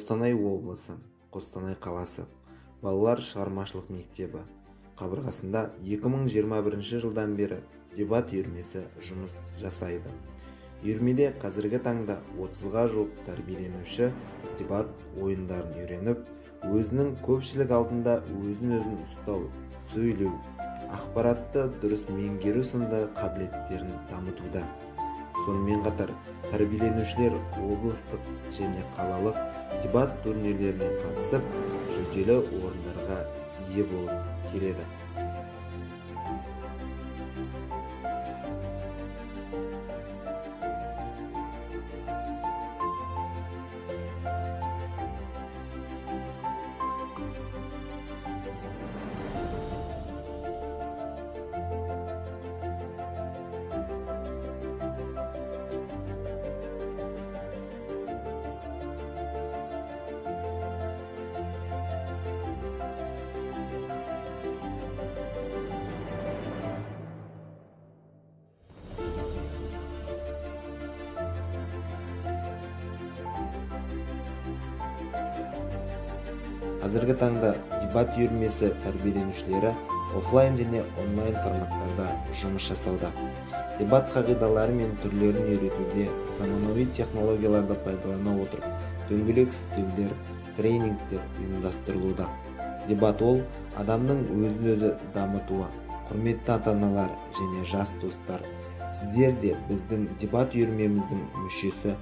Қостанай облысы, Қостанай қаласы, балалар шығармашылық мектебі қабырғасында 2021 жылдан бері дебат үйірмесі жұмыс жасайды. Үйірмеде қазіргі таңда 30-ға жуық тәрбиеленуші дебат ойындарын үйреніп, өзінің көпшілік алдында өзін-өзін ұстау, сөйлеу, ақпаратты дұрыс меңгеру сынды қабілеттерін дамытуда. Сонымен қатар тәрбиеленушілер облыстық және қалалық дебат турнирлеріне қатысып, жүлделі орындарға ие болып келеді. Қазіргі таңда дебат үйірмесі тәрбиеленушілері офлайн және онлайн форматтарда жұмыс жасауда. Дебат қағидалары мен түрлерін үйретуде заманауи технологияларды пайдалана отырып, дөңгелек үстелдер, тренингтер ұйымдастырылуда. Дебат ол адамның өзін-өзі дамытуы. Құрметті ата-аналар және жас достар, сіздер де біздің дебат үйірмеміздің мүшесі